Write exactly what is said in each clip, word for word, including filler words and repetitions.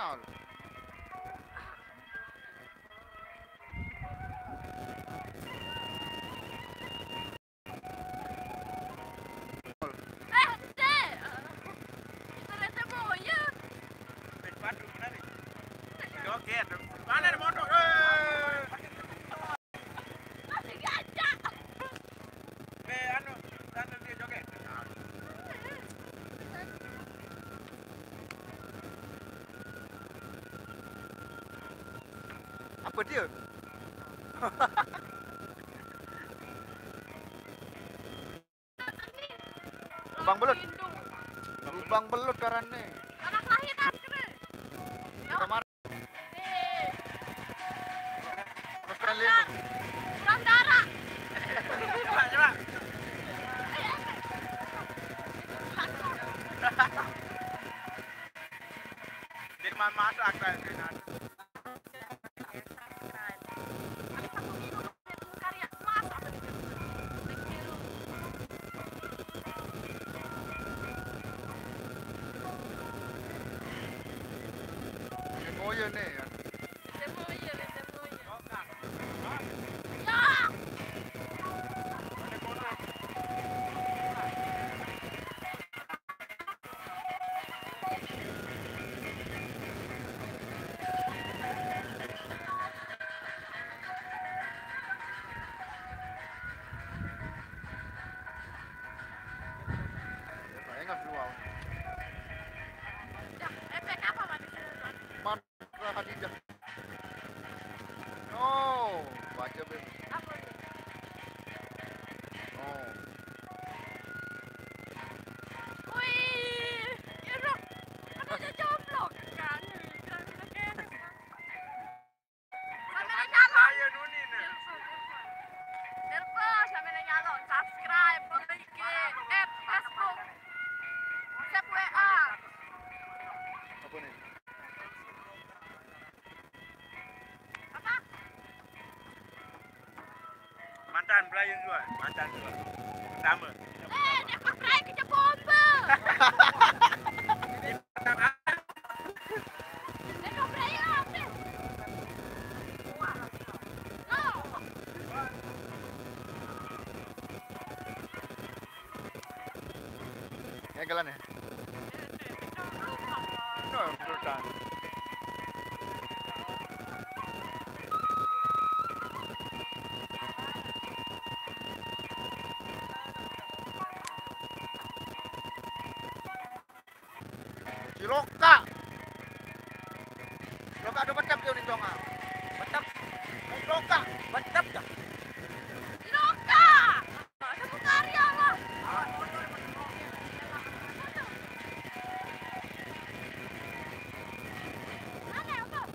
Foul. Eh, ente. Itu rete boye. Joget. Mana ada motor? Eh. Masih gajah. Eh, anu, anu dia joget. Apa dia? Lubang belut. Lubang belut karane. Anak lahir kan, keren. Kamar. Nih. Terus kan lindung. Kurang darah. Coba, coba. Jadi mau masuk akal. Moyo ne ya. Dah, efek apa mati sini, Tuan? Mantra Khadijah. Oh, baca, Beb. Apa itu? Oh. Wih, ya, Bro. Kan ada jomblo. Kan, kan, kan. Sambil nyalon. Telepon, sambil nyalon. Subscribe, follow I G, add Facebook, save W A. Apa nih? Apa? Mantan Brian juga, mantan juga. Sama. Eh, dia kau Brian kerja bomba. Dia kau Brian apa? No. Kayak jalan ya? No, betul. Ciloka. Ciloka ada betep dia di tonga. Betep. Ciloka. Betep dah. Ciloka. Ada karya lah. Mana ya, Bang?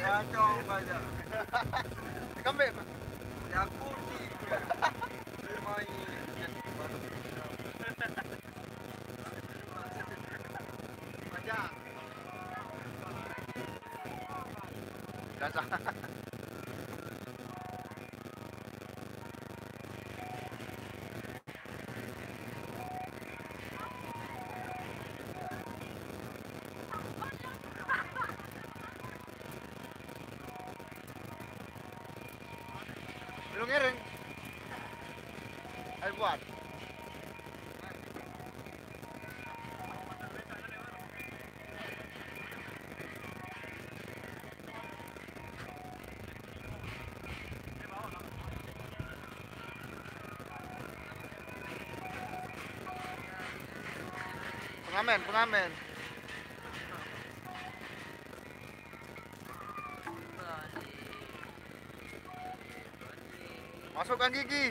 Kacau banyak. Kambing, Pak. Yang putih. Main. Banyak. Gaza. Belum ngiring. Ayo buat. Pengamen, pengamen. Masukkan gigi.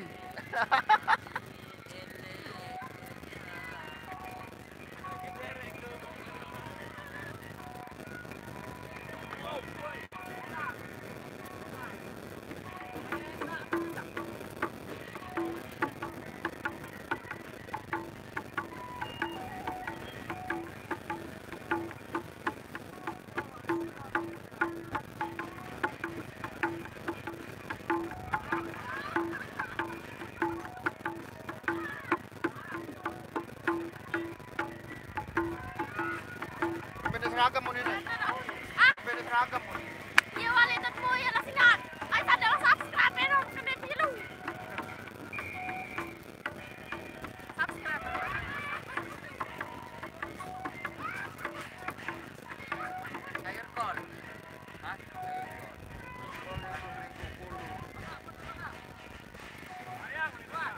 Beda seragam mun ini. Beda seragam mun. Iya, wali tetmu ya lah singan. Ai sadar subscribe ya dong, kena pilu. Subscribe. Sayur kol. Hah? Sayur kol.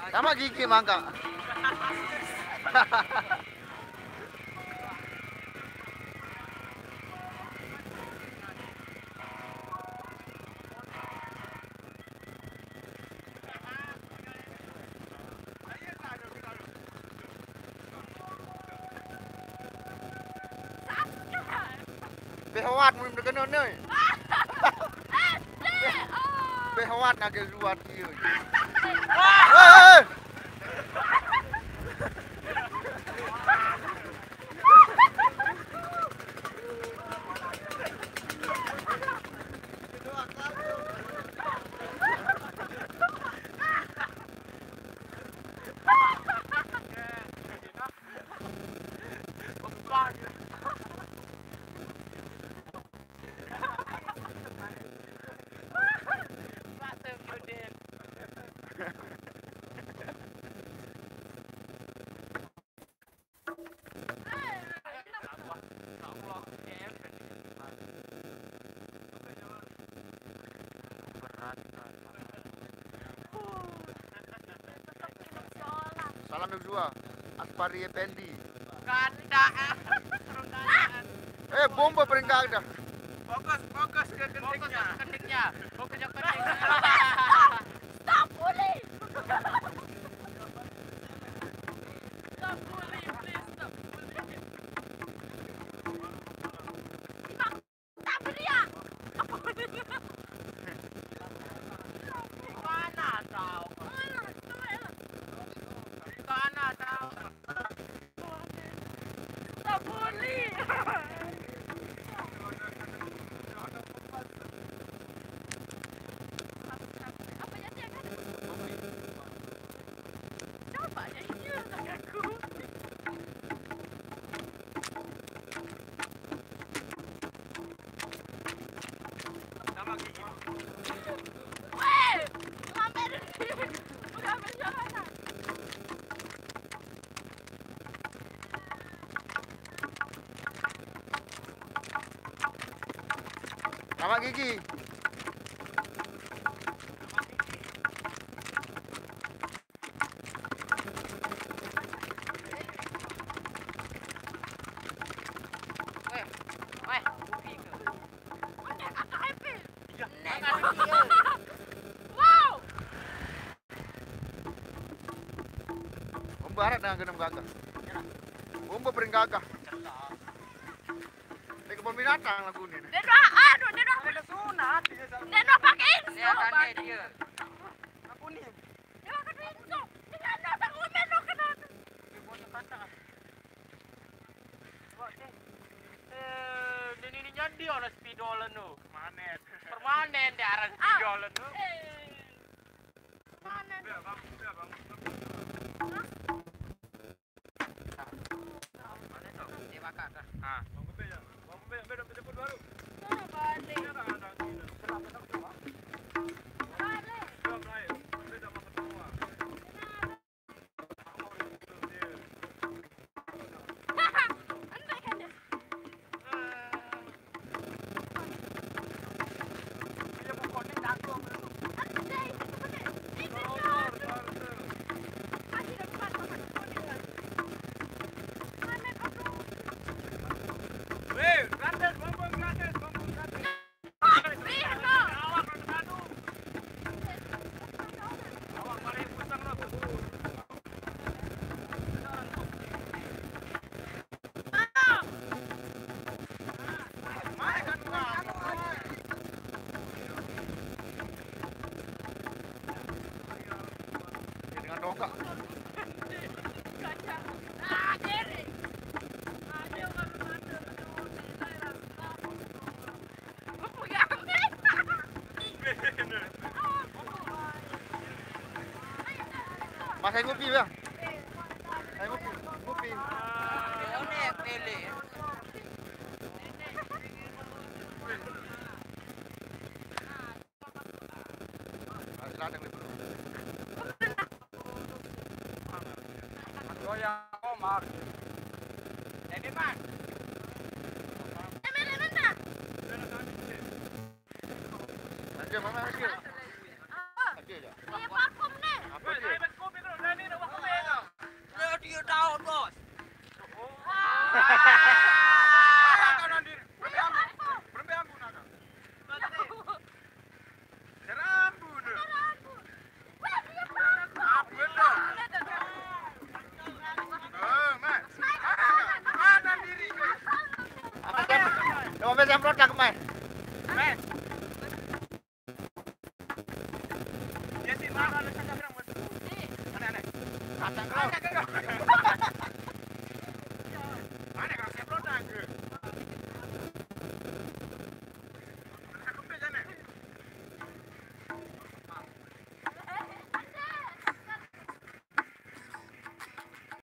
Sama gigi mangga. Behawat mun kena ni. Behawat nak ke luar dia. Hei! Salam Joshua, Aspari Effendi. Ganda. Eh, bomba peringkat dah. Fokus, fokus ke kendingnya. Fokus ke kendingnya. Fokus ke kendingnya. Stop bully. Stop bully, please, stop bully. Sama gigi. Barat dengan genam gagah. Bomba paling gagah. Ini kebun binatang lagu ini. Dia doa, aduh, dia doa. Ada sunat. Dia doa pakai insuk. Dia doa pakai insuk. Dia doa pakai insuk. Dia doa pakai insuk. Dia doa pakai insuk. Eh, ini, ini nyandi orang spidol tu. Permanen. Permanen dia orang spidol tu. Permanen. Mana tu? Dia bakar dah. Ha. Bang Gembel, Bang Gembel, ambil dah jemput baru. Dah balik. Dah, dah, dah. Mas, ayo ngopi, Bang. Ayo ngopi, ngopi. Nah, silakan, Bro. Goyang Omar. Jadi, Mas. Lanjut, Mama, lanjut. Lanjut, ya. Iya, parfum nih. Apa dia? Ayo, Mas, kopi dulu. Nah, ini udah waktu ya. Dia tahu, Bos. Kanan diri. Berhenti, ampun. Berhenti, ampun, Akang. Serambun. Apa dia? Coba semprot dah, Mas. Ya sih, mana ada kacang, mana? Kacang.